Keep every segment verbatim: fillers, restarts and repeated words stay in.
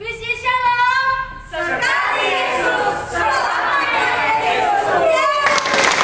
Peace and Shalom. Serta Yesus. Selamanya Yesus.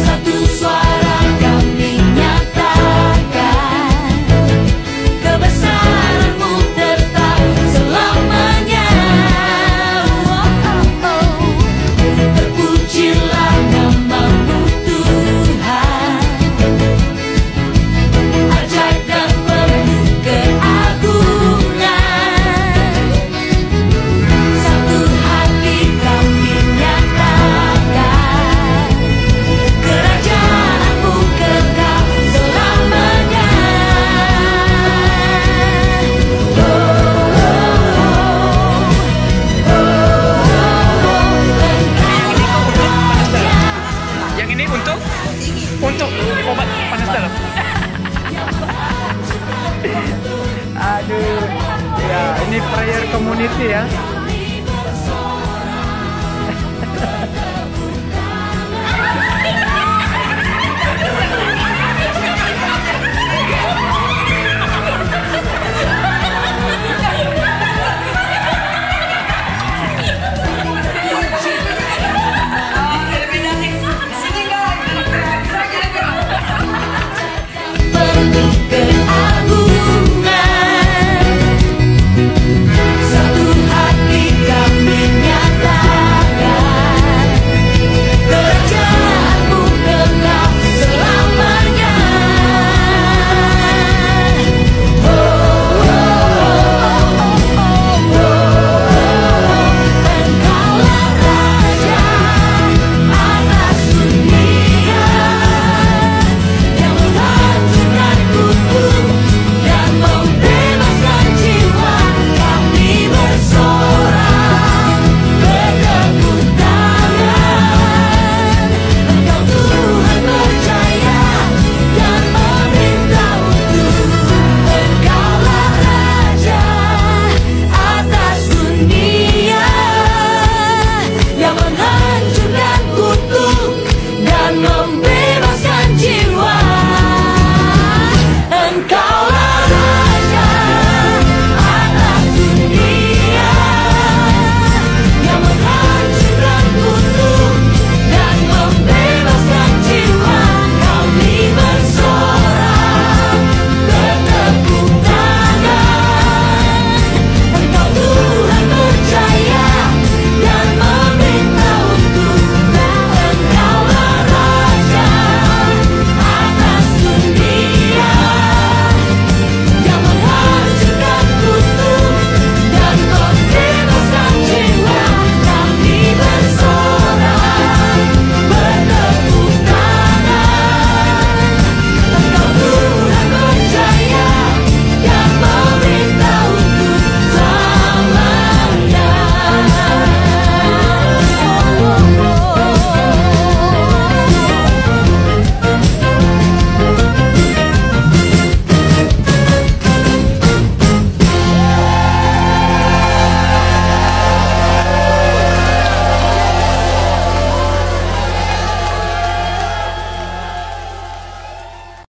Satu suara kami nyatakan, kebesaran-Mu tetap selamanya. Oh, oh, oh. Terpujilah nama-Mu, Tuhan. Ajaib dan penuh keagungan. Satu hati kami nyatakan, kerajaan-Mu kekal selamanya. Oh, oh, oh, oh, oh, Engkau raja. Yang ini untuk, untuk obat panas dalam. Aduh. Ya, ini prayer community ya.